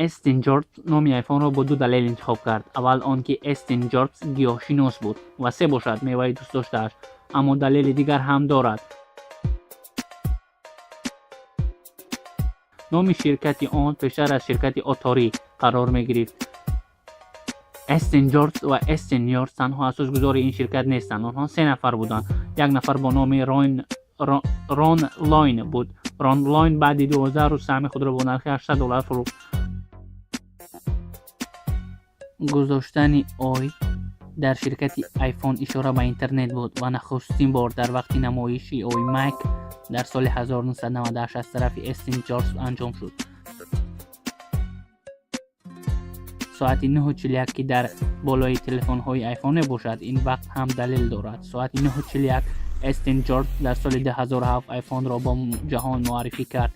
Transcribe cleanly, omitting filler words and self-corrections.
Эстин Ҷобс номи айфонро бо ду далел интихоб кард. Аввал он ки Эстин Ҷобс гиёҳшинос буд ва се бошад меваи дӯстдоштааш. Аммо далели дигар ҳам дорад. Номи ширкати он пештар аз ширкати Оторӣ қарор мегирифт. Эстин Ҷобс ва Эстин Йорс танҳо асосгузори ин ширкат нестанд. Онҳо се нафар буданд. Як нафар бо номи Рон Лойн буд. Рон Лойн баъди 12 рӯз саҳми худро бо нархи 800 доллар фурӯхт. Гузоштани ой дар ширкати iPhone ишора ба интернет буд ва нахустин бор дар вақти намоиши iMac дар соли 1998 аз тарафи Эстин Ҷобс анҷом шуд. Соати 9:41, ки дар болои телефонҳои iPhone мебошад, ин вақт ҳам далел дорад. Соати 9:41 Эстин Ҷобс дар соли 2007 iPhone-ро ба ҷаҳон муаррифӣ кард.